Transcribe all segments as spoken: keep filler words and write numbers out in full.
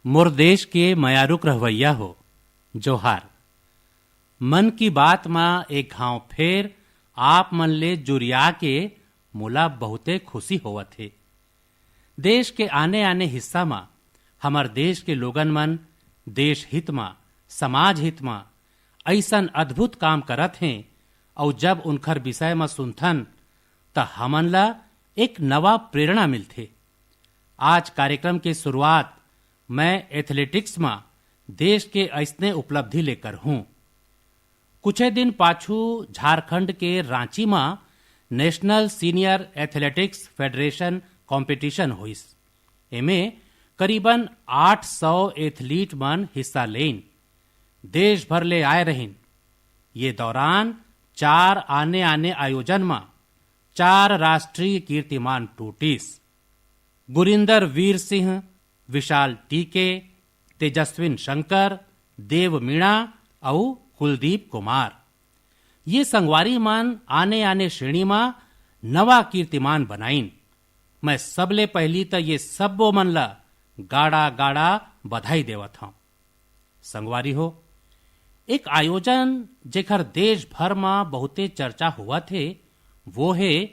मोर देश के मयारुक रहवैया हो, जोहार। मन की बात म एक घांव फेर आप मन ले जुरिया के मोला बहुते खुशी होवत हे। देश के आने-आने हिस्सा म हमर देश के लोगन मन देश हित म, समाज हित म अइसन अद्भुत काम करत हें, अउ जब उनखर विषय म सुनथन, त हमन ला एक नवा प्रेरणा मिलथे। आज कार्यक्रम के शुरुआत मैं एथलेटिक्स म देश के अइसने उपलब्धि ले करहूं। कुछे दिन पाछू झारखंड के रांची म national senior athletics federation competition होइस। एमे करीबन आठ सौ एथलीट मन हिस्सा लेइन। देश भर ले आए रहिन। ये दौरान चार आने-आने आयोजन म चार राष्ट्रीय कीर्तिमान टूटिस। गुरिंदर वीर सिंह, विशाल टीके, तेजस्विन शंकर, देव मीणा अउ कुलदीप कुमार। ये संगवारी मन आने-आने श्रेणी म नवा कीर्तिमान बनाइन। मैं सबले पहिली त ये सब्बो मन ल गाड़ा-गाड़ा बधाई देवत हंव। संगवारी हो, एक आयोजन जेकर देश भर म बहुते चर्चा होवत हे, वो हे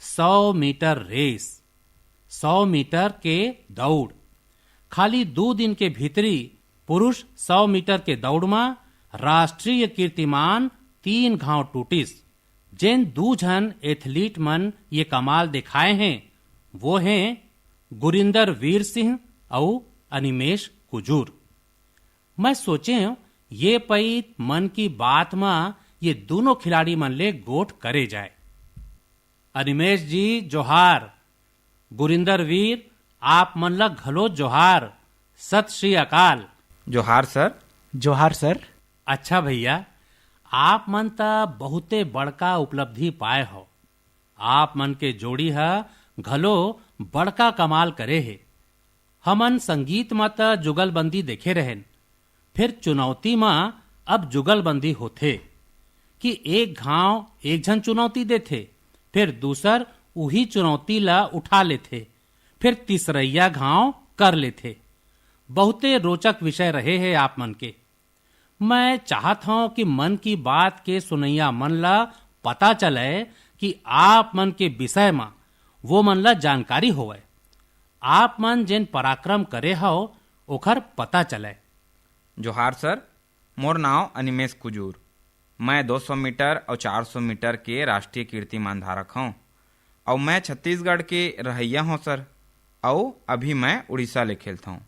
सौ मीटर रेस, सौ मीटर के दौड़। खाली दू दिन के भीतरी पुरुष सौ मीटर के दौड़ म राष्ट्रीय कीर्तिमान तीन घांव टूटिस। जेन दू झन एथलीट मन ये कमाल दिखाए हें, वो हें गुरिंदर वीर सिंह अउ अनिमेश कुजूर। मैं सोचेंव, ये पइत मन की बात म ये दूनों खिलाड़ी मन ले गोठ करे जाए। अनिमेश जी, जोहार। गुरिंदर वीर, आप मन ल घलो जोहार। सत श्री अकाल। जोहार सर। जोहार सर। अच्छा भैया, आप मन त बहुते बड़का उपलब्धि पाए हो। आप मन के जोड़ी ह घलो बड़का कमाल करे हे। हमन संगीत म त जुगलबंदी देखे रहेन, फेर चुनौती म अब जुगलबंदी होथे कि एक घांव एक झन चुनौती देथे, फेर दूसर उही चुनौती ला उठा लेथे, फेर तीसरइया घांव कर लेथे। बहुते रोचक विषय रहे हे आप मन के। मैं चाहत हंव कि मन की बात के सुनइया मन ला पता चले कि आप मन के विषय म वो मन ला जानकारी होवय। आप मन जेन पराक्रम करे हव, ओखर पता चले। जोहार सर, मोर नांव अनिमेश कुजूर। मैं दो सौ मीटर अउ चार सौ मीटर के राष्ट्रीय कीर्तिमान धारक हंव, अउ मैं छत्तीसगढ़ के रहइया हंव सर, अउ अभी मैं उड़ीसा ले खेलथंव।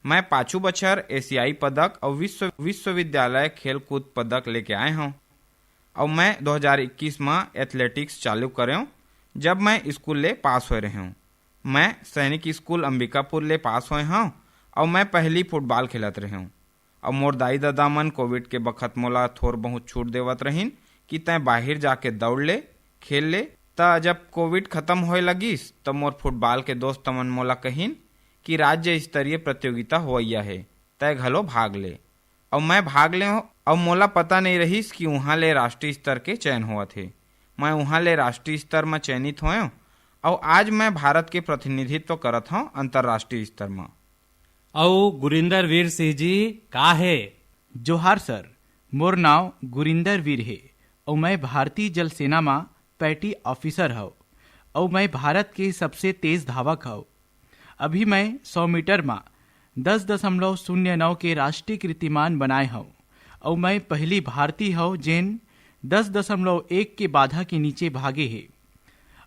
मैं पाछू बछर एशियाई पदक अउ विश्व, विश्वविद्यालय खेलकूद पदक लेके आए हंव, अउ मैं दो हज़ार इक्कीस म एथलेटिक्स चालू करेंव, जब मैं स्कूल ले पास होए रहेंव। मैं सैनिक स्कूल अंबिकापुर ले पास होए हंव, अउ मैं पहिली फुटबॉल खेलत रहेंव। अउ मोर दाई ददा मन कोविड के बखत मोला थोर बहुत छूट देवत रहिन कि तैं बाहिर जाके दौड़ ले, खेल ले। त जब कोविड खत्म होए लगिस, त मोर फुटबॉल के दोस्त मन मोला कहिन कि राज्य स्तरीय प्रतियोगिता होवइया हे, तैं घलो भाग ले। अउ मैं भाग लेंव, अउ मोला पता नइ रहिस कि उहां ले राष्ट्रीय स्तर के चयन होवत हे। मैं उहां ले राष्ट्रीय स्तर म चयनित होएंव, अउ आज मैं भारत के प्रतिनिधित्व करत हंव अंतर्राष्ट्रीय स्तर म। अउ गुरिंदर वीर सिंह जी का हे? जोहार सर, मोर नांव गुरिंदर वीर हे, अउ मैं भारतीय जल सेना म पैटी ऑफिसर हव, अउ मैं भारत के सबसे तेज धावक हव। अभी मैं सौ मीटर म दस दशमलव शून्य नौ के राष्ट्रीय कीर्तिमान बनाए हव, अउ मैं पहिली भारतीय हव, जेन दस दशमलव एक के बाधा के नीचे भागे हे।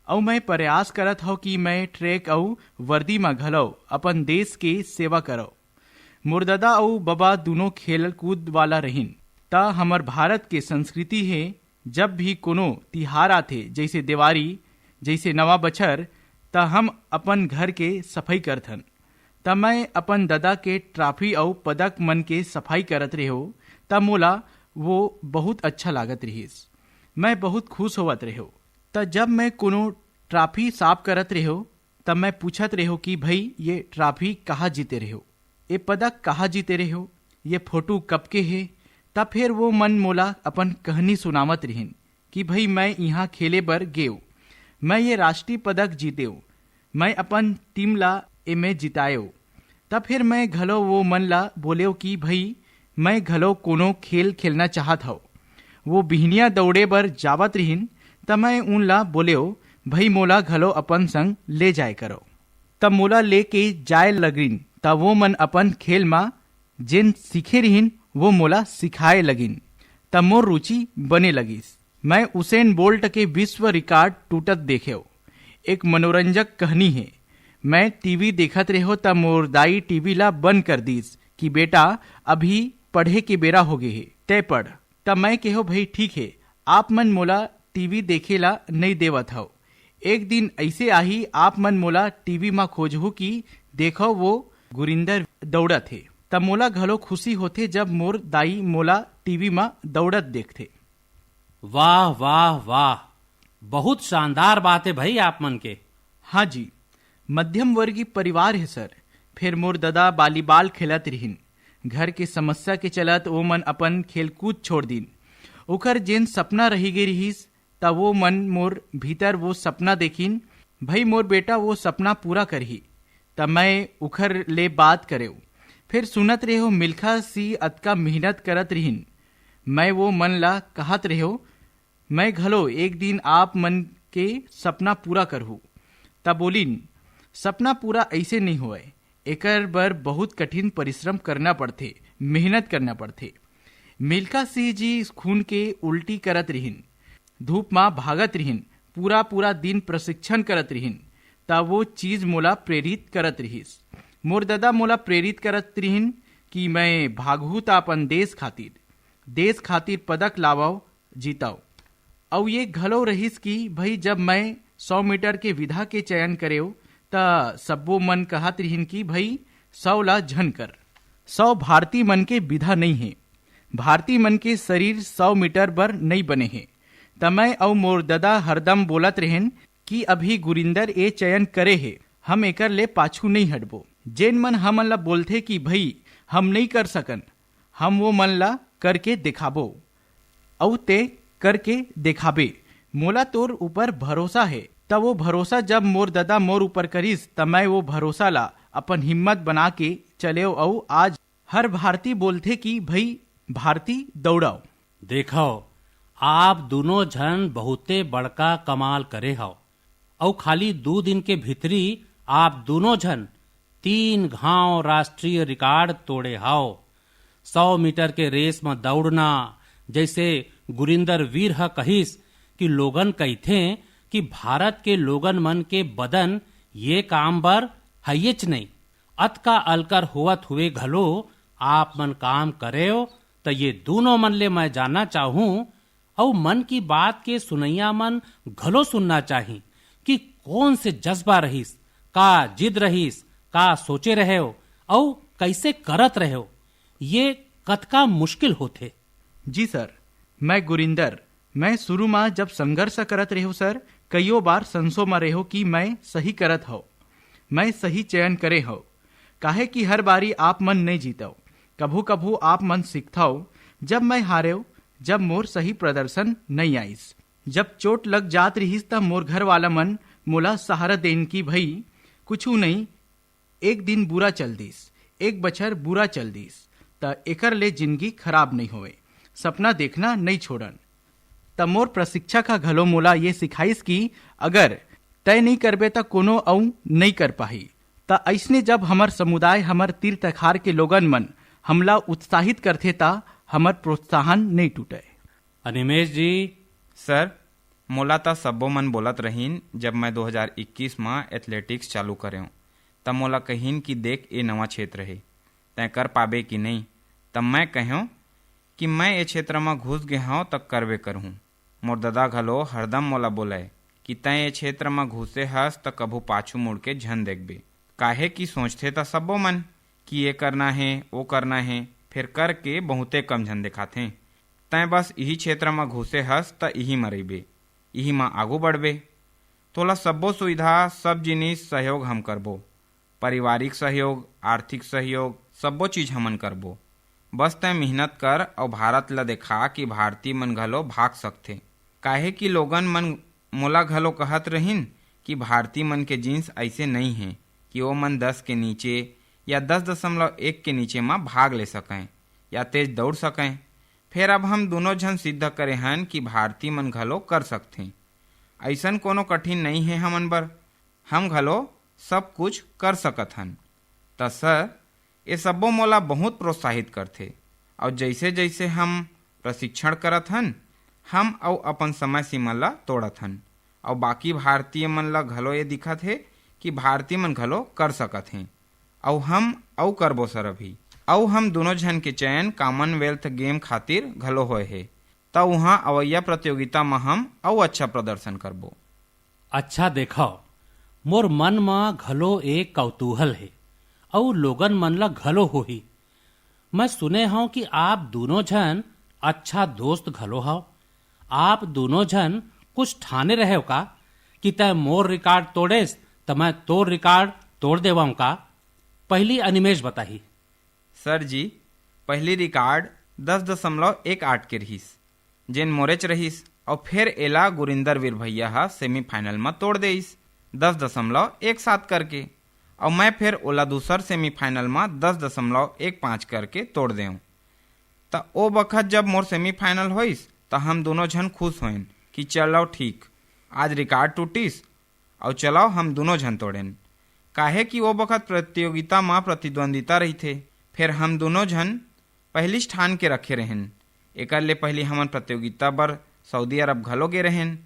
अउ मैं प्रयास करत हव कि मैं ट्रैक अउ वर्दी म घलव अपन देश के सेवा करव। मोर ददा अउ बबा दूनों खेल कूद वाला रहिन, त हमर भारत के संस्कृति हे, जब भी कोनो तिहार आथे, जइसे देवारी, जइसे नवा बछर, त हम अपन घर के सफई करथन। त मैं अपन ददा के ट्रॉफी अउ पदक मन के सफाई करत रेहेंव, त मोला वो बहुत अच्छा लागत रिहिस। मैं बहुत खुश होवत रेहेंव। त जब मैं कोनो ट्रॉफी साफ करत रेहेंव, त मैं पूछत रेहेंव कि भई, ये ट्रॉफी कहाँ जीते रेहेंव? ये पदक कहाँ जीते रेहेंव? ये फोटो कब के हे? त फेर वो मन मोला अपन कहनी सुनावत रिहिन कि भई, मैं इहाँ खेले बर गेंव, मैं ये राष्ट्रीय पदक जीतेंव, मैं अपन टीम ला एमे जिताएंव। त फिर मैं घलो वो मन ला बोलेव कि भई, मैं घलो कोनो खेल खेलना चाहत हव। वो बिहनिया दौड़े बर जावत रिहिन, त मैं उन ला बोलेव, भई मोला घलो अपन संग ले जाय करो। त मोला लेके जाय लगिन, त वो मन अपन खेल मा जेन सीखे रिहिन, वो मोला सिखाए लगिन, त मोर रुचि बने लगिस। मैं उसेन बोल्ट के विश्व रिकॉर्ड टूटत देखेव। एक मनोरंजक कहनी हे। मैं टीवी देखत रेहो, त मोर दाई टीवी ला बंद कर दीस कि बेटा, अभी पढ़े के बेरा होगे हे, तै पढ़। त मैं केहो, भई ठीक हे, आप मन मोला टीवी देखे ला नइ देवत हव। एक दिन अइसे आही, आप मन मोला टीवी म खोजहू कि देखव, वो गुरिंदर दौड़त हे। त मोला घलो खुशी होथे, जब मोर दाई मोला टीवी म दौड़त देखथे। वाह, वाह, वाह, बहुत शानदार बात हे भई आप मन के। हाँ जी, मध्यम वर्गीय परिवार हे सर। फेर मोर ददा बालीबाल खेलत रिहिन। घर के समस्या के चलत वो मन अपन खेलकूद छोड़ दीन। ओकर जेन सपना रहि गे रिहिस, त वो मन मोर भीतर वो सपना देखिन। भई मोर बेटा वो सपना पूरा करही। त मैं उखर ले बात करेव। फेर सुनत रेहो मिल्खा सिंह अतका मेहनत करत रिहिन। मैं वो मन ला कहत रेहो, मैं घलो एक दिन आप मन के सपना पूरा करहूँ। त बोलिन, सपना पूरा अइसे नइ होवय, एकर बर बहुत कठिन परिश्रम करना पड़थे, मेहनत करना पड़थे। मिल्खा सिंह जी खून के उल्टी करत रिहिन, धूप म भागत रिहिन, पूरा पूरा दिन प्रशिक्षण करत रिहिन, त वो चीज मोला प्रेरित करत रिहिस। मोर ददा मोला प्रेरित करत रिहिन कि मैं भागहूँ त अपन देश खातिर, देश खातिर पदक लावव, जीतव। अउ ये घलो रहिस कि भई जब मैं सौ मीटर के विधा के चयन करेव, त सब्बो मन कहत रिहिन कि भई सौ ला झन कर, सौ भारतीय मन के विधा नइ हे, भारतीय मन के शरीर सौ मीटर बर नइ बने हे। त मैं अउ मोर ददा हरदम बोलत रहेन कि अभी गुरिंदर ए चयन करे हे, हम एकर ले पाछू नइ हटबो। जेन मन हमन ला बोलथे कि भई हम नइ कर सकन, हम वो मन ला करके देखाबो, अउ ते करके देखाबे। मोला तोर ऊपर भरोसा हे। त वो भरोसा जब मोर ददा मोर ऊपर करिस, त मैं वो भरोसा ला अपन हिम्मत बना के चलेव, अउ आज हर भारती बोलथे कि भई भारती दौड़ाओ। देखव, आप दूनों झन बहुते बड़का कमाल करे हव, अउ खाली दू दिन के भीतरी आप दूनों झन तीन घांव राष्ट्रीय रिकॉर्ड तोड़े हव। सौ मीटर के रेस म दौड़ना, जइसे गुरिंदर वीर ह कहिस कि लोगन कहिथें कि भारत के लोगन मन के बदन ये काम बर हइयेच नइ। अतका अलकर होवत हुए घलो आप मन काम करेव, त ये दूनों मन ले मैं जानना चाहूं, अउ मन की बात के सुनइया मन घलो सुनना चाही कि कौन से जज्बा रहिस, का जिद रहिस, का सोचे रहेव, अउ कइसे करत रहेव। ये कतका मुश्किल होथे। जी सर, मैं गुरिंदर, मैं शुरू म जब संघर्ष करत रेहो सर, कइयो बार संसो म रेहो कि मैं सही करत हव, मैं सही चयन करे हव, काहे कि हर बारी आप मन नइ जीतव, कभू-कभू आप मन सीखथव। जब मैं हारेव, जब मोर सही प्रदर्शन नइ आइस, जब चोट लग जात रिहिस, त मोर घर वाला मन मोला सहारा देन कि भई, कुछू नइ, एक दिन बुरा चल दिस, एक बछर बुरा चल दिस, त एकर ले जिनगी खराब नइ होवय। सपना देखना नइ छोड़न। त मोर प्रशिक्षक ह घलो मोला ये सिखाइस कि अगर तय नइ करबे, त कोनो अउ नइ कर पाही। त अइसने जब हमर समुदाय, हमर तीर तखार के लोगन मन हमला उत्साहित करथे, त हमर प्रोत्साहन नइ टूटय। अनिमेश जी। सर, मोला त सब्बो मन बोलत रहिन, जब मैं दो हज़ार इक्कीस म एथलेटिक्स चालू करेंव, त मोला कहिन कि देख, ए नवा क्षेत्र हे, तैं कर पाबे कि नइ? तब मैं कहेंव कि मैं ए क्षेत्र म घुस गे हंव, त करबे करहूं। मोर ददा घलो हरदम मोला बोलय कि तैं ए क्षेत्र म घुसे हस, त कभू पाछू मुड़ के झन देखबे, काहे कि सोचथे त सब्बो मन कि ये करना हे, वो करना हे, फेर करके बहुते कम झन देखाथें। तैं बस इही क्षेत्र म घुसे हस, त इही म रहिबे, इही म आगू बढ़बे। तोला सब्बो सुविधा, सब जिनिस, सहयोग हम करबो। पारिवारिक सहयोग, आर्थिक सहयोग, सब्बो चीज हमन करबो। बस तैं मेहनत कर अउ भारत ल देखा कि भारतीय मन घलो भाग सकथे। काहे कि लोगन मन मोला घलो कहत रहिन कि भारतीय मन के जींस अइसे नइ हे कि ओ मन दस के नीचे या दस दशमलव एक के नीचे म भाग ले सकें या तेज दौड़ सकें। फेर अब हम दूनों झन सिद्ध करे हन कि भारतीय मन घलो कर सकथें। अइसन कोनो कठिन नइ हे हमन बर, हम घलो सब कुछ कर सकत हन। त सर, ये सब्बो मोला बहुत प्रोत्साहित करथे, अउ जइसे-जइसे हम प्रशिक्षण करत हन, हम अउ अपन समय सीमा ला तोड़त हन, अउ बाकी भारतीय मन ला घलो ये दिखत हे कि भारतीय मन घलो कर सकत हें, अउ हम अउ करबो सर अभी। अउ हम दूनों झन के चयन Commonwealth Game खातिर घलो होए हे, त उहाँ अवइया प्रतियोगिता म हम अउ अच्छा प्रदर्शन करबो। अच्छा देखव, मोर मन म घलो एक कौतूहल हे, अउ लोगन मन ल घलो होही। मैं सुने हंव कि आप दूनों झन अच्छा दोस्त घलो हव। आप दूनों झन कुछ ठाने रहेव का कि तैं मोर रिकॉर्ड तोड़ेस, त मैं तोर रिकॉर्ड तोड़ देवंव का? पहिली अनिमेश बताही। सर जी, पहिली रिकॉर्ड दस दशमलव एक आठ के रिहिस, जेन मोरेच रहिस, अउ फेर एला गुरिंदर वीर भैया ह सेमीफाइनल म तोड़ देइस, दस दशमलव एक सात करके, अउ मैं फेर ओला दूसर सेमीफाइनल म दस दशमलव एक पाँच करके तोड़ देंव। त ओ बखत जब मोर सेमीफाइनल होइस, त हम दूनों झन खुश होइन कि चलव ठीक, आज रिकॉर्ड टूटिस, अउ चलव हम दूनों झन तोड़ेन, काहे कि ओ बखत प्रतियोगिता म प्रतिद्वंदिता रहिथे। फेर हम दूनों झन पहिलीच ठान के रखे रहेन। एकर ले पहिली हमन प्रतियोगिता बर सऊदी अरब घलो गे रहेन।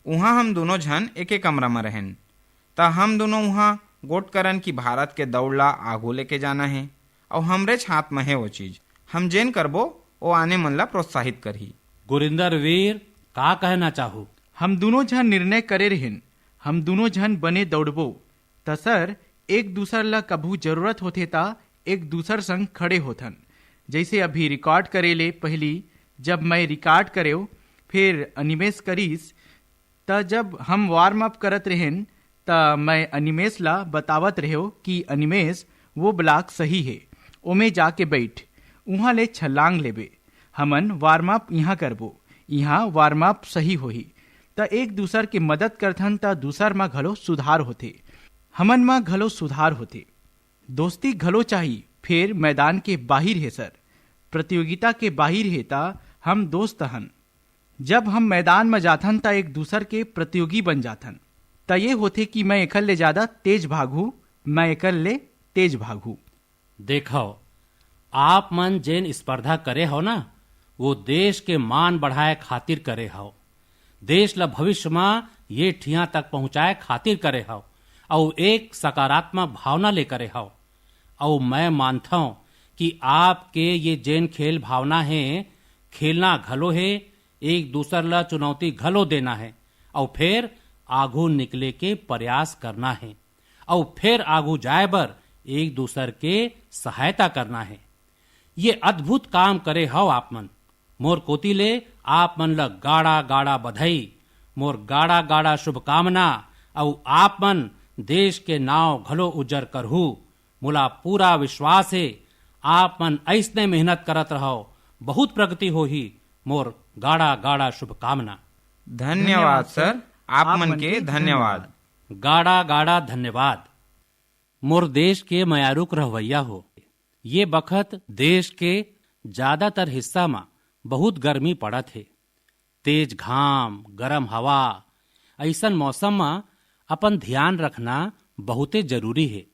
उहाँ हम दूनों झन एके कमरा म रहेन। त हम दूनों उहाँ गोठ करन कि भारत के दौड़ ला आगू लेके जाना हे, अउ हमरेच हाथ म हे वो चीज। हम जेन करबो, वो आने मन ला प्रोत्साहित करही। गुरिंदर वीर, का कहना चाहू? हम दूनों झन निर्णय करे रहेन, हम दूनों झन बने दौड़बो। त सर, एक दूसर ला कभू जरूरत होथे, त एक दूसर संग खड़े होथन। जइसे अभी रिकॉर्ड करे ले पहिली, जब मैं रिकॉर्ड करेव, फेर अनिमेश करिस, त जब हम वार्म अप करत रहेन, त मैं अनिमेश ला बतावत रहेव कि अनिमेश, वो ब्लॉक सही हे, ओमे जाके बइठ, उहाँ ले छलांग लेबे, हमन वार्म अप इहाँ करबो, इहाँ वार्म अप सही होही। त एक दूसर के मदद करथन, त दूसर म घलो सुधार होथे, हमन म घलो सुधार होथे। दोस्ती घलो चाही, फेर मैदान के बाहिर हे सर, प्रतियोगिता के बाहिर हे, त हम दोस्त हन। जब हम मैदान म जाथन, त एक दूसर के प्रतियोगी बन जाथन। त ये होथे कि मैं एकर ले ज्यादा तेज भागहूँ, मैं एकर ले तेज भागहूँ। देखव, आप मन जेन स्पर्धा करे हव ना, वो देश के मान बढ़ाए खातिर करे हव, देश ल भविष्य म ये ठिया तक पहुंचाए खातिर करे हव, अउ एक सकारात्मक भावना ले करे हव। अउ मैं मानथंव कि आपके ये जेन खेल भावना हे, खेलना घलो हे, एक दूसर ल चुनौती घलो देना हे, अउ फेर आगू निकले के प्रयास करना हे, अउ फेर आगू जाए बर एक दूसर के सहायता करना हे। ये अद्भुत काम करे हव आप मन। मोर कोति ले आप मन ल गाड़ा गाड़ा बधाई, मोर गाड़ा गाड़ा शुभकामना, अउ आप मन देश के नाव घलो उज्जर करहू। मोला पूरा विश्वास हे, आप मन अइसने मेहनत करत रहव, बहुत प्रगति होही। मोर गाड़ा गाड़ा शुभकामना। धन्यवाद सर, आप मन के धन्यवाद। गाड़ा गाड़ा धन्यवाद। मोर देश के मयारुक रहवैया हो, ये बखत देश के ज्यादातर हिस्सा म बहुत गर्मी पड़त हे। तेज घाम, गरम हवा, अइसन मौसम म अपन ध्यान रखना बहुते जरूरी हे।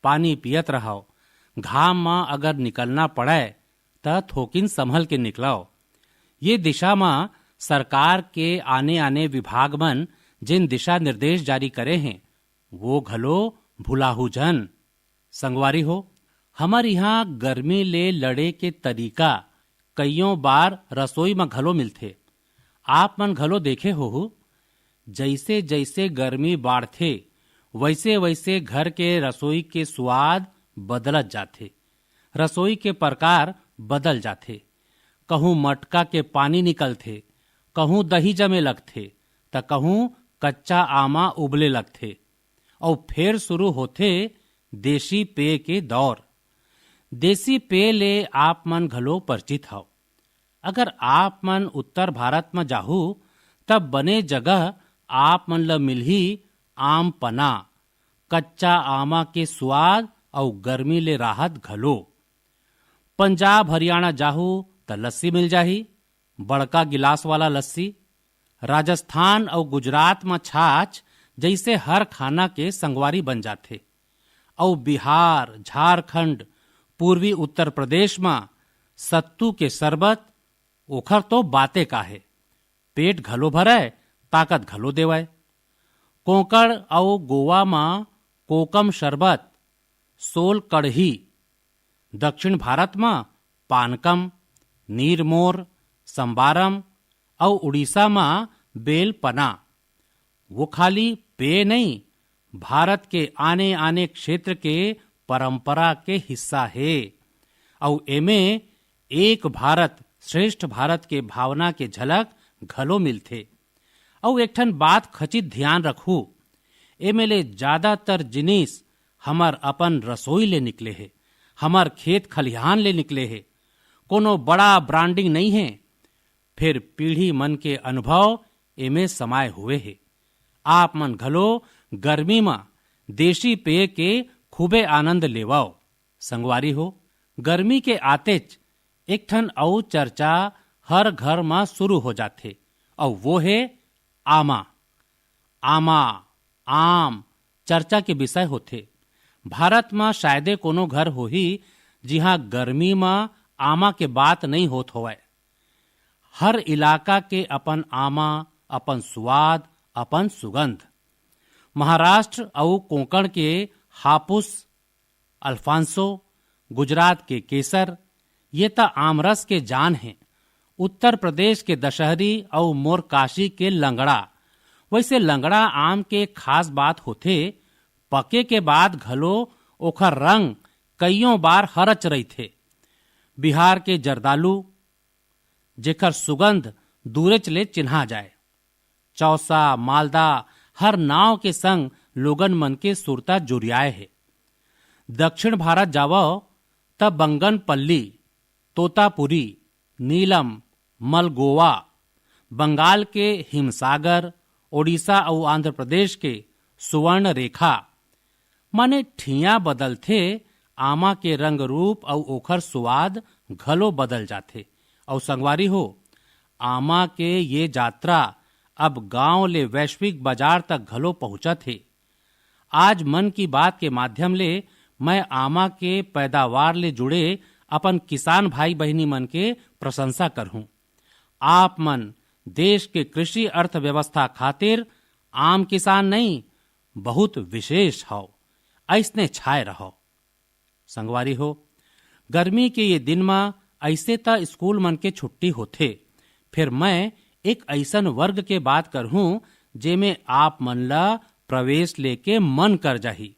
पानी पियत रहव, घाम म अगर निकलना पड़य, त थोकिन संभल के निकलव। ये दिशा म सरकार के आने-आने विभाग मन जेन दिशा निर्देश जारी करे हें, वो घलो भुलाहू झन। संगवारी हो, हमर इहाँ गर्मी ले लड़े के तरीका कइयों बार रसोई म घलो मिलथे। आप मन घलो देखे होहू, जइसे-जइसे गर्मी बाढ़थे, वइसे-वइसे घर के रसोई के सुवाद बदलत जाथे, रसोई के प्रकार बदल जाथे। कहूँ मटका के पानी निकलथे, कहूँ दही जमे लगथे, त कहूँ कच्चा आमा उबले लगथे। अउ फेर शुरू होथे देसी पेय के दौर। देसी पेय ले आप मन घलो परिचित हव। अगर आप मन उत्तर भारत म जाहू, तब बने जगह आप मन ल मिलही आम पना, कच्चा आमा के सुवाद अउ गर्मी ले राहत घलो। पंजाब हरियाणा जाहू त लस्सी मिल जाही, बड़का गिलास वाला लस्सी। राजस्थान अउ गुजरात म छाछ जइसे हर खाना के संगवारी बन जाथे। अउ बिहार, झारखंड, पूर्वी उत्तर प्रदेश म सत्तू के शरबत, ओखर तो बाते का हे। पेट घलो भरय, ताकत घलो देवय। कोंकण अउ गोवा म कोकम शरबत, सोल कड़ही। दक्षिण भारत म पानकम, नीरमोर, संबारम अउ उड़ीसा म बेल पना। वो खाली पेय नइ, भारत के आने-आने क्षेत्र के परंपरा के हिस्सा हे। अउ एमे एक भारत श्रेष्ठ भारत के भावना के झलक घलो मिलथे। अउ एक ठन बात खचित ध्यान रखहू, एमे ले ज्यादातर जिनिस हमर अपन रसोई ले निकले हे, हमर खेत खलिहान ले निकले हे। कोनो बड़ा ब्रांडिंग नइ हे, फेर पीढ़ी मन के अनुभव एमे समाये हुए हे। आप मन घलो गर्मी म देशी पेय के खूबे आनंद लेवव। संगवारी हो, गर्मी के आतेच एक ठन अउ चर्चा हर घर म शुरू हो जाथे, अउ वो हे आमा। आमा, आम, चर्चा के विषय होथे। भारत म शायदे कोनो घर होही, जिहां गर्मी म आमा के बात नइ होत होवय। हर इलाका के अपन आमा, अपन स्वाद, अपन सुगंध। महाराष्ट्र अउ कोंकण के हापुस, अल्फांसो, गुजरात के केसर, ये त आमरस के जान हे। उत्तर प्रदेश के दशहरी अउ मोरकाशी के लंगड़ा। वैसे लंगड़ा आम के खास बात होथे, पके के बाद घलो ओखर रंग कइयों बार हरच रहिथे। बिहार के जरदालू, जेकर सुगंध दूरेच ले चिन्हा जाय। चौसा, मालदा, हर नाव के संग लोगन मन के सुरता जुरियाए हे। दक्षिण भारत जावव, त बंगनपल्ली, तोतापुरी, नीलम, मलगोवा, बंगाल के हिमसागर, ओडिशा अउ आंध्र प्रदेश के सुवर्ण रेखा, माने ठिया बदलथे, आमा के रंग रूप अउ ओखर सुवाद घलो बदल जाथे। अउ संगवारी हो, आमा के ये जात्रा अब गांव ले वैश्विक बाजार तक घलो पहुंचत हे। आज मन की बात के माध्यम ले मैं आमा के पैदावार ले जुड़े अपन किसान भाई बहिनी मन के प्रशंसा करहूं। आप मन देश के कृषि अर्थव्यवस्था खातिर आम किसान नहीं, बहुत विशेष हव। अइसने छाए रहव। संगवारी हो, गर्मी के ये दिन म अइसे त स्कूल मन के छुट्टी होथे, फेर मैं एक अइसन वर्ग के बात करहूं, जेमे आप मन ला प्रवेश लेके मन कर जाही।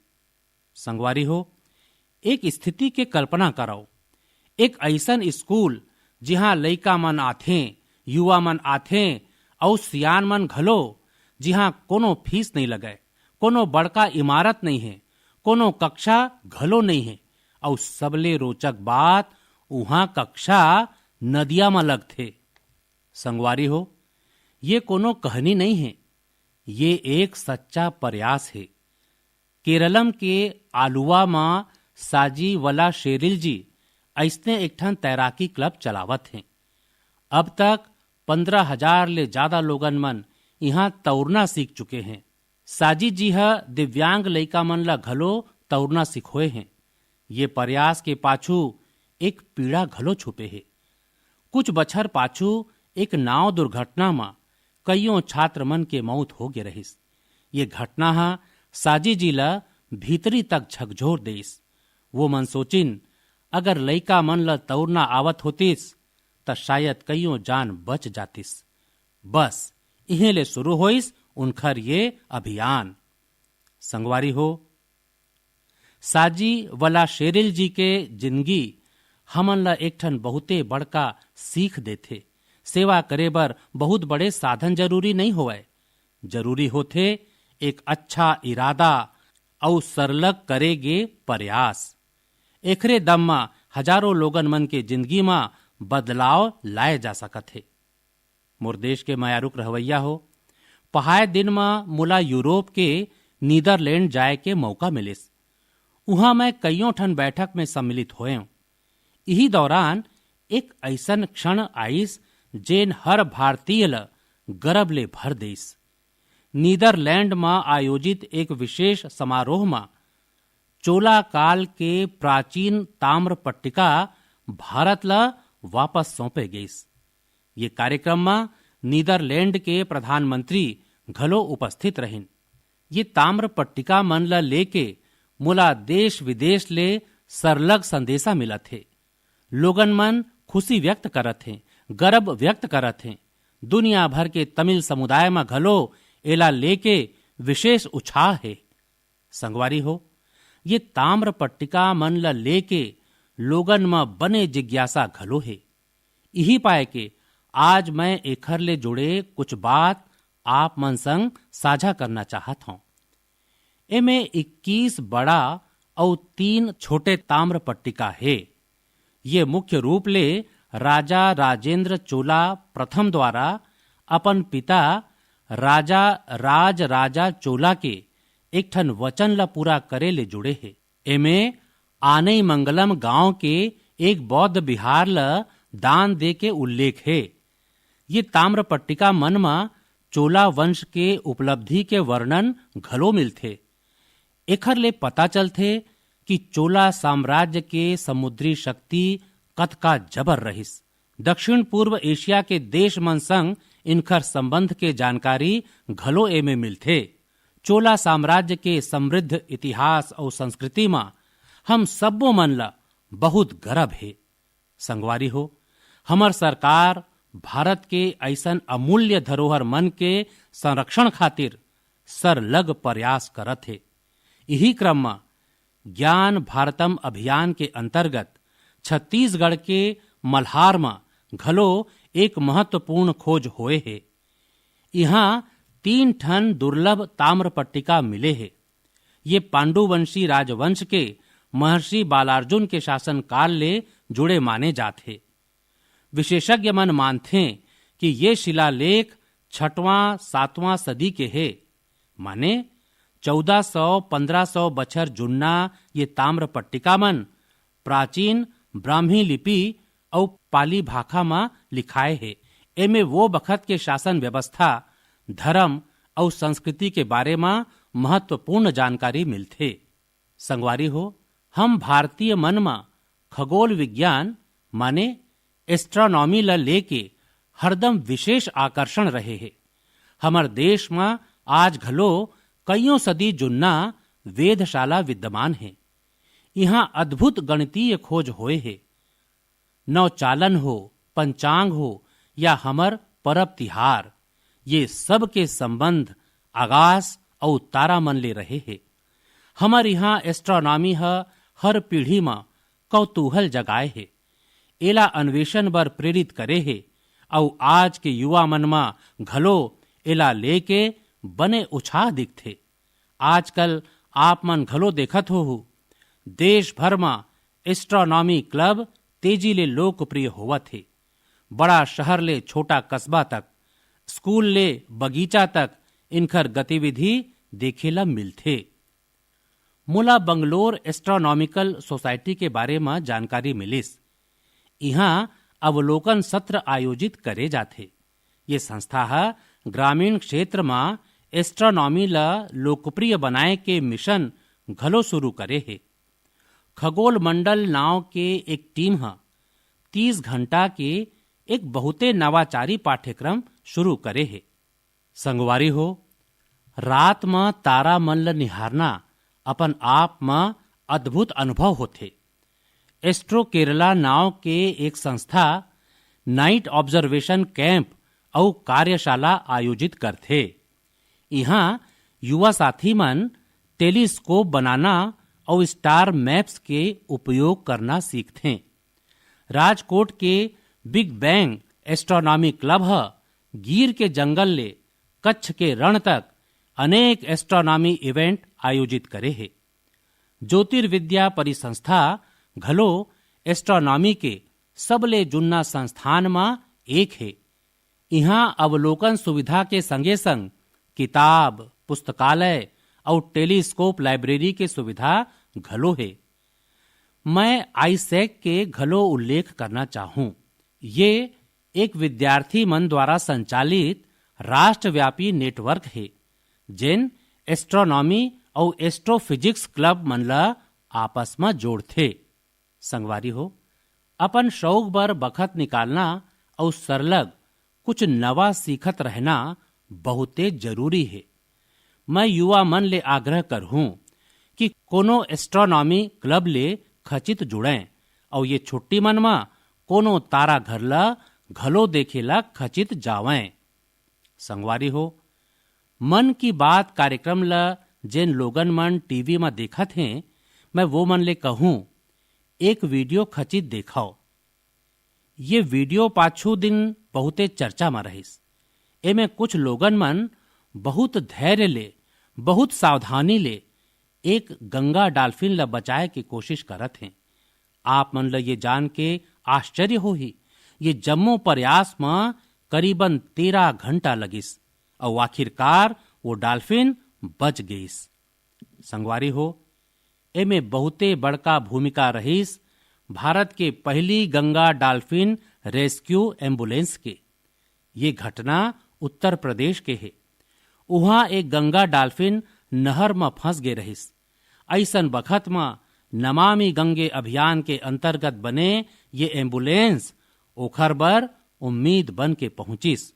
संगवारी हो, एक स्थिति के कल्पना करव, एक अइसन स्कूल, जिहां लइका मन आथें, युवा मन आथें अउ सियान मन घलो, जिहां कोनो फीस नइ लगय, कोनो बड़का इमारत नइ हे, कोनो कक्षा घलो नइ हे, अउ सबले रोचक बात, उहां कक्षा नदिया म लगथे। संगवारी हो, ये कोनो कहनी नइ हे, ये एक सच्चा प्रयास हे। केरलम के आलुवा म साजी वला शेरिल जी अइसने एक ठन तैराकी क्लब चलावत हें। अब तक पंद्रह हजार ले जादा लोगन मन इहां तउरना सीख चुके हें। साजी जी ह दिव्यांग लइका मन ल घलो तउरना सिखोए हें। ये प्रयास के पाछू एक पीड़ा घलो छुपे हे। कुछ बछर पाछू एक नाव दुर्घटना म कइयों छात्र मन के मौत हो गे रहिस। ये घटना ह साजी जी ल भीतरी तक झकझोर देइस। वो मन सोचिन, अगर लइका मन ल तउरना आवत होतिस, त शायद कइयों जान बच जातिस। बस, इहें ले शुरू होइस उनखर ये अभियान। संगवारी हो, साजी वला शेरिल जी के जिनगी हमन ला एक ठन बहुते बड़का सीख देथे। सेवा करे बर बहुत बड़े साधन जरूरी नइ होवय, जरूरी होथे एक अच्छा इरादा अउ सरलग करे गे प्रयास। एखरे दम म हजारों लोगन मन के जिनगी म बदलाव लाए जा सकत हे। मोर देश के मयारुक रहवैया हो, पहाय दिन म मोला यूरोप के नीदरलैंड जाए के मौका मिलिस। उहाँ मैं कइयों ठन बैठक में सम्मिलित होएंव। इही दौरान एक अइसन क्षण आइस, जेन हर भारतीय ल गर्व ले भर देइस। नीदरलैंड म आयोजित एक विशेष समारोह म चोला काल के प्राचीन ताम्र पट्टिका भारत ल वापस सौंपे गइस। ये कार्यक्रम म नीदरलैंड के प्रधानमंत्री घलो उपस्थित रहिन। ये ताम्र पट्टिका मन ल लेके मोला देश विदेश ले सरलग संदेशा मिलत हे। लोगन मन खुशी व्यक्त करत हें, गर्व व्यक्त करत हें। दुनिया भर के तमिल समुदाय म घलो एला लेके विशेष उछाह हे। संगवारी हो, ये ताम्र पट्टिका मन ल लेके लोगन म बने जिज्ञासा घलो हे। इही पाय के आज मैं एखर ले जुड़े कुछ बात आप मन संग साझा करना चाहत हौं। एमे इक्कीस बड़ा अउ तीन छोटे ताम्र पट्टिका हे। ये मुख्य रूप ले राजा राजेंद्र चोला प्रथम द्वारा अपन पिता राजा राज राजा चोला के एक ठन वचन ल पूरा करे ले जुड़े हे। एमे आनई मंगलम गांव के एक बौद्ध विहार ल दान दे के उल्लेख हे। ये ताम्र पट्टिका मन म चोला वंश के उपलब्धि के वर्णन घलो मिलथे। एखर ले पता चलथे कि चोला साम्राज्य के समुद्री शक्ति कतका जबर रहिस। दक्षिण पूर्व एशिया के देश मन संग इनखर संबंध के जानकारी घलो एमे मिलथे। चोला साम्राज्य के समृद्ध इतिहास अउ संस्कृति म हम सब्बो मन ल बहुत गर्व हे। संगवारी हो, हमर सरकार भारत के अइसन अमूल्य धरोहर मन के संरक्षण खातिर सरलग प्रयास करत हे। इही क्रम म ज्ञान भारतम अभियान के अंतर्गत छत्तीसगढ़ के मल्हार म घलो एक महत्वपूर्ण खोज होए हे। इहाँ तीन ठन दुर्लभ ताम्र पट्टिका मिले हे। ये पांडुवंशी राजवंश के महर्षि बालार्जुन के शासनकाल ले जुड़े माने जात हे। विशेषज्ञ मन मानथें कि ये शिलालेख छठवां, सातवां सदी के हे, माने चौदह सौ, पन्द्रह सौ बछर जुन्ना ये ताम्र पट्टिका मन प्राचीन ब्राह्मी लिपि अउ पाली भाखा म लिखाए हे। एमे वो बखत के शासन व्यवस्था, धर्म अउ संस्कृति के बारे म महत्वपूर्ण जानकारी मिलथे। संगवारी हो, हम भारतीय मन म खगोल विज्ञान माने एस्ट्रोनॉमी ल लेके हरदम विशेष आकर्षण रहे हे। हमर देश म आज घलो कइयों सदी जुन्ना वेधशाला विद्यमान हे। इहाँ अद्भुत गणितीय खोज होए हे। नवचालन हो, पंचांग हो या हमर परब तिहार, ये सब के संबंध आकाश अउ तारा मन ले रहे हे। हमर इहाँ एस्ट्रोनॉमी ह हर पीढ़ी म कौतूहल जगाए हे। एला अन्वेषण बर प्रेरित करे हे अउ आज के युवा मन म घलो एला लेके बने उछाह दिखथे। आजकल आप मन घलो देखत होहू, देश भर म एस्ट्रोनॉमी क्लब तेजी ले लोकप्रिय होवत हे। बड़ा शहर ले छोटा कस्बा तक, स्कूल ले बगीचा तक इनखर गतिविधि देखे ल मिलथे। मोला बंगलोर एस्ट्रोनॉमिकल सोसाइटी के बारे म जानकारी मिलिस। इहाँ अवलोकन सत्र आयोजित करे जाथे। ये संस्था ह ग्रामीण क्षेत्र म एस्ट्रोनॉमी ल लोकप्रिय बनाए के मिशन घलो शुरू करे हे। खगोल मंडल नांव के एक टीम ह तीस घंटा के एक बहुते नवाचारी पाठ्यक्रम शुरू करे हे। संगवारी हो, रात म तारा मन ल निहारना अपन आप म अद्भुत अनुभव होथे। एस्ट्रो केरला नांव के एक संस्था नाइट ऑब्जर्वेशन कैंप अउ कार्यशाला आयोजित करथे। इहाँ युवा साथी मन टेलीस्कोप बनाना अउ स्टार मैप्स के उपयोग करना सीखथें। राजकोट के बिग बैंग एस्ट्रोनॉमी क्लब ह गिर के जंगल ले कच्छ के रण तक अनेक एस्ट्रोनॉमी इवेंट आयोजित करे हे। ज्योतिर्विद्या परिसंस्था घलो एस्ट्रोनॉमी के सबले जुन्ना संस्थान म एक हे। इहाँ अवलोकन सुविधा के संगे-संग किताब, पुस्तकालय अउ टेलीस्कोप लाइब्रेरी के सुविधा घलो हे। मैं आईसैक के घलो उल्लेख करना चाहूं। ये एक विद्यार्थी मन द्वारा संचालित राष्ट्रव्यापी नेटवर्क हे, जेन एस्ट्रोनॉमी अउ एस्ट्रोफिजिक्स क्लब मन ल आपस म जोड़थे। संगवारी हो, अपन शौक बर बखत निकालना अउ सरलग कुछ नवा सीखत रहना बहुते जरूरी हे। मैं युवा मन ले आग्रह करहूं कि कोनो एस्ट्रोनॉमी क्लब ले खचित जुड़ें अउ ये छुट्टी मन म कोनो तारा घर ल घलो देखे ल खचित जावें। संगवारी हो, मन की बात कार्यक्रम ल जेन लोगन मन टीवी म देखत हें, मैं वो मन ले कहूं, एक वीडियो खचित देखव। ये वीडियो पाछू दिन बहुते चर्चा म रहिस। एमे कुछ लोगन मन बहुत धैर्य ले, बहुत सावधानी ले एक गंगा डाल्फिन ल बचाए के कोशिश करत हें। आप मन ल ये जान के आश्चर्य होही, ये जम्मो प्रयास म करीबन तेरह घंटा लगिस, अउ आखिरकार वो डाल्फिन बच गईस। संगवारी हो, एमे बहुते बड़का भूमिका रहिस भारत के पहली गंगा डाल्फिन रेस्क्यू एम्बुलेंस के। ये घटना उत्तर प्रदेश के हे। उहाँ एक गंगा डाल्फिन नहर म फंस गे रहिस। अइसन बखत म नमामि गंगे अभियान के अंतर्गत बने ये एम्बुलेंस ओखर बर उम्मीद बन के पहुंचिस।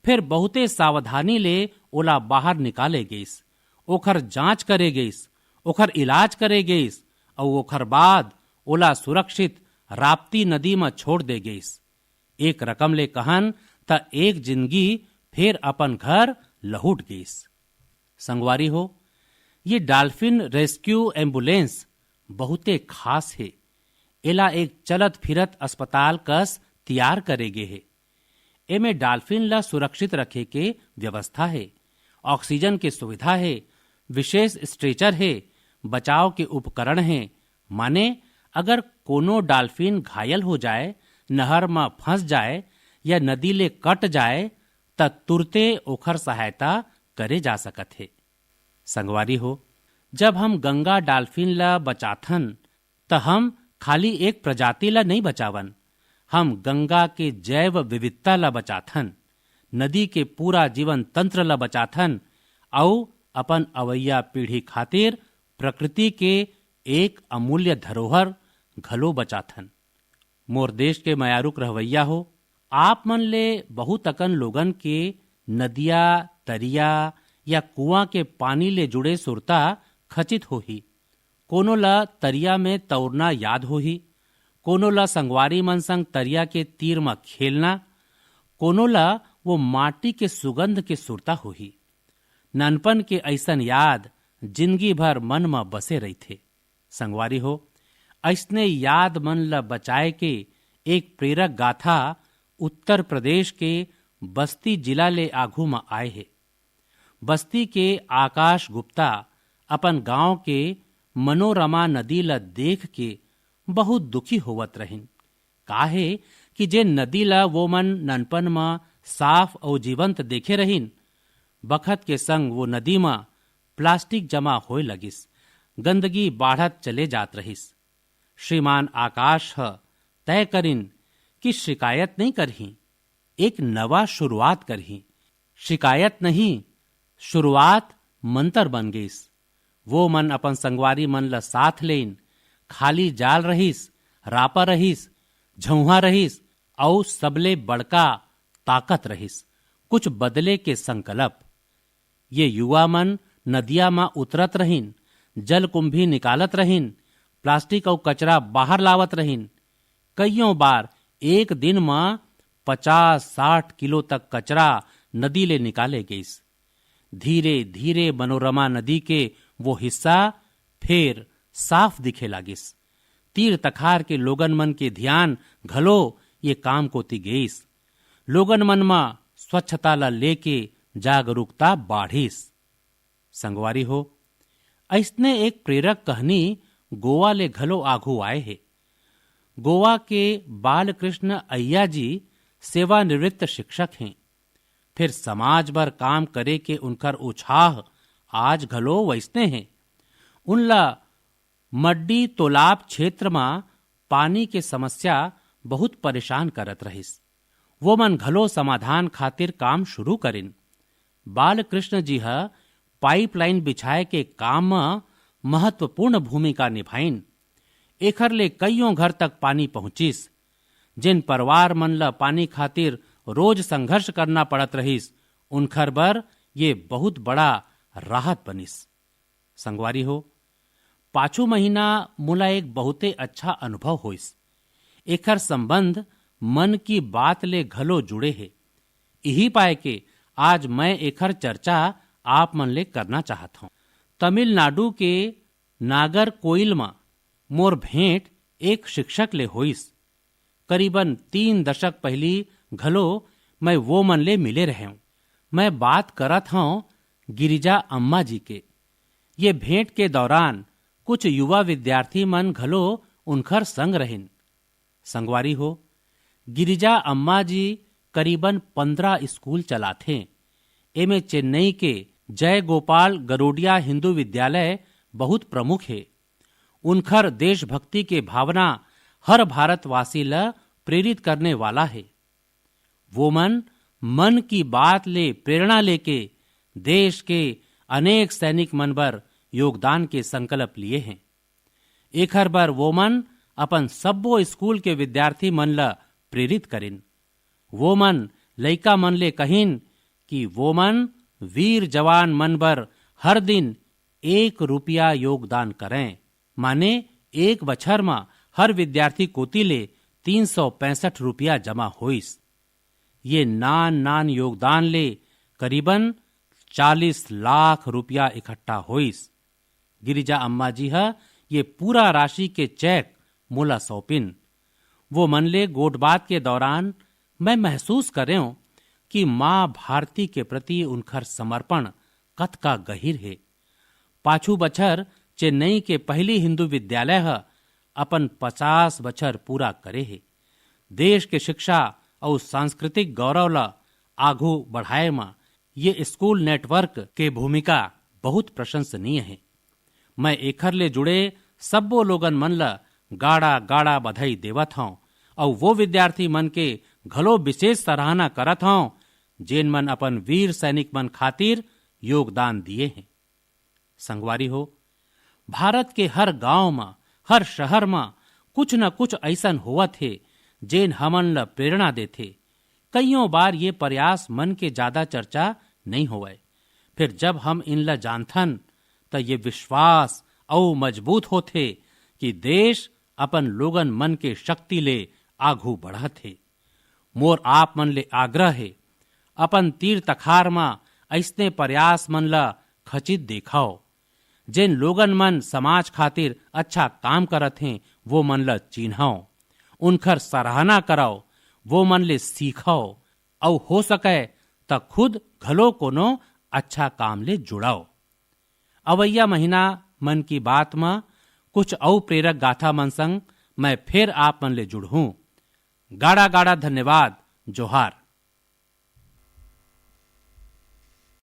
फिर बहुते सावधानी ले ओला बाहर निकाले गइस, ओखर जांच करे गइस, ओखर इलाज करे गइस, अउ ओखर बाद ओला सुरक्षित राप्ती नदी म छोड़ दे गइस। एक रकम ले कहन, त एक जिंदगी फेर अपन घर लहुट गइस। संगवारी हो, ये डाल्फिन रेस्क्यू एम्बुलेंस बहुते खास हे। एला एक चलत फिरत अस्पताल कस तियार करे गे हे। एमे डाल्फिन ला सुरक्षित रखे के व्यवस्था हे, ऑक्सीजन के सुविधा हे, विशेष स्ट्रेचर हे, बचाव के उपकरण हे। माने, अगर कोनो डाल्फिन घायल हो जाए, नहर म फंस जाए या नदी ले कट जाए, त तुरते ओखर सहायता करे जा सकत हे। संगवारी हो, जब हम गंगा डाल्फिन ला बचाथन, त हम खाली एक प्रजाति ला नइ बचावन, हम गंगा के जैव विविधता ला बचाथन, नदी के पूरा जीवन तंत्र ला बचाथन, अउ अपन अवइया पीढ़ी खातिर प्रकृति के एक अमूल्य धरोहर घलो बचाथन। मोर देश के मयारुक रहवैया हो, आप मन ले बहुत अकन लोगन के नदिया, तरिया या कुआं के पानी ले जुड़े सुरता खचित होही। कोनो ला तरिया में तौरना याद होही, कोनो ला संगवारी मन संग तरिया के तीर म खेलना, कोनो ला वो माटी के सुगंध के सुरता होही। ननपन के अइसन याद जिंदगी भर मन म बसे रहिथे। संगवारी हो, अइसने याद मन ल बचाए के एक प्रेरक गाथा उत्तर प्रदेश के बस्ती जिला ले आघू म आए हे। बस्ती के आकाश गुप्ता अपन गांव के मनोरमा नदी ल देख के बहुत दुखी होवत रहिन। काहे कि जे नदी ल वो मन ननपन म साफ अउ जीवंत देखे रहिन, बखत के संग वो नदी म प्लास्टिक जमा होए लगिस, गंदगी बाढ़त चले जात रहिस। श्रीमान आकाश ह तय करिन कि शिकायत नइ करही, एक नवा शुरुआत करही। शिकायत नहीं, शुरुआत मंतर बन गइस। वो मन अपन संगवारी मन ल साथ लेइन। खाली जाल रहिस, रापा रहिस, झउहा रहिस, अउ सबले बड़का ताकत रहिस, कुछ बदले के संकल्प। ये युवा मन नदिया म उतरत रहिन, जलकुंभी निकालत रहिन, प्लास्टिक अउ कचरा बाहर लावत रहिन। कइयों बार एक दिन म पचास साठ किलो तक कचरा नदी ले निकाले गइस। धीरे-धीरे मनोरमा नदी के वो हिस्सा फेर साफ दिखे लागिस। तीर तखार के लोगन मन के ध्यान घलो ये काम कोति गइस। लोगन मन म स्वच्छता ला लेके जागरूकता बाढ़िस। संगवारी हो, अइसने एक प्रेरक कहनी गोवा ले घलो आघू आए हे। गोवा के बालकृष्ण अय्या जी सेवानिवृत्त शिक्षक हें। फिर समाज बर काम करे के उनकर उछाह आज घलो वइसने हे। उनला मड्डी तोलाब क्षेत्र म पानी के समस्या बहुत परेशान करत रहिस। वो मन घलो समाधान खातिर काम शुरू करिन। बालकृष्ण जी ह पाइपलाइन बिछाए के काम म महत्वपूर्ण भूमिका निभाइन। एखर ले कइयों घर तक पानी पहुंचिस। जिन परिवार मन ल पानी खातिर रोज संघर्ष करना पड़त रहिस, उनखर बर ये बहुत बड़ा राहत बनिस। संगवारी हो, पाछू महीना मोला एक बहुते अच्छा अनुभव होइस। एखर संबंध मन की बात ले घलो जुड़े हे। इही पाए के आज मैं एखर चर्चा आप मन ले करना चाहत हौं। तमिलनाडु के नागरकोइल म मोर भेंट एक शिक्षक ले होइस। करीबन तीन दशक पहिली घलो मैं वो मन ले मिले रहेंव। मैं बात करत हौं गिरिजा अम्मा जी के। ये भेंट के दौरान कुछ युवा विद्यार्थी मन घलो उनखर संग रहिन। संगवारी हो, गिरिजा अम्मा जी करीबन पंद्रह स्कूल चलाथें। एमे चेन्नई के जय गोपाल गरोडिया हिंदू विद्यालय बहुत प्रमुख हे। उनखर देशभक्ति के भावना हर भारतवासी ल प्रेरित करने वाला हे। वो मन मन की बात ले प्रेरणा लेके देश के अनेक सैनिक मन बर योगदान के संकल्प लिए हें। एखर बर वो मन अपन सब्बो स्कूल के विद्यार्थी मन ल प्रेरित करिन। वो मन लइका मन ले कहिन कि वो मन वीर जवान मन बर हर दिन एक रुपया योगदान करें, माने एक बछर म हर विद्यार्थी कोति ले तीन सौ पैंसठ रुपया जमा होइस। ये नान-नान योगदान ले करीबन चालीस लाख रुपया इकट्ठा होइस। गिरिजा अम्मा जी ह ये पूरा राशि के चेक मोला सौंपिन। वो मन ले गोठबात के दौरान मैं महसूस करेंव कि माँ भारती के प्रति उनखर समर्पण कतका गहिर हे। पाछू बछर चेन्नई के पहिली हिंदू विद्यालय ह अपन पचास बछर पूरा करे हे। देश के शिक्षा अउ सांस्कृतिक गौरव ल आघू बढ़ाए म ये स्कूल नेटवर्क के भूमिका बहुत प्रशंसनीय हे। मैं एखर ले जुड़े सब्बो लोगन मन ल गाड़ा-गाड़ा बधाई देवत हौं अउ वो विद्यार्थी मन के घलो विशेष सराहना करत हौं, जेन मन अपन वीर सैनिक मन खातिर योगदान दिए हें। संगवारी हो, भारत के हर गांव म, हर शहर म कुछ न कुछ अइसन होवत हे, जेन हमन ल प्रेरणा देथे। कइयों बार ये प्रयास मन के जादा चर्चा नइ होवय, फेर जब हम इनला जानथन, त ये विश्वास अउ मजबूत होथे कि देश अपन लोगन मन के शक्ति ले आघू बढ़त हे। मोर आप मन ले आग्रह हे, अपन तीर तखार म अइसने प्रयास मन ल खचित देखव। जेन लोगन मन समाज खातिर अच्छा काम करत हें, वो मन ल चिन्हव, उनखर सराहना करव, वो मन ले सीखव, अउ हो सकय त खुद घलो कोनो अच्छा काम ले जुड़व। अवइया महीना मन की बात म कुछ अउ प्रेरक गाथा मन संग मैं फेर आप मन ले जुड़हूं। गाड़ा गाड़ा धन्यवाद। जोहार।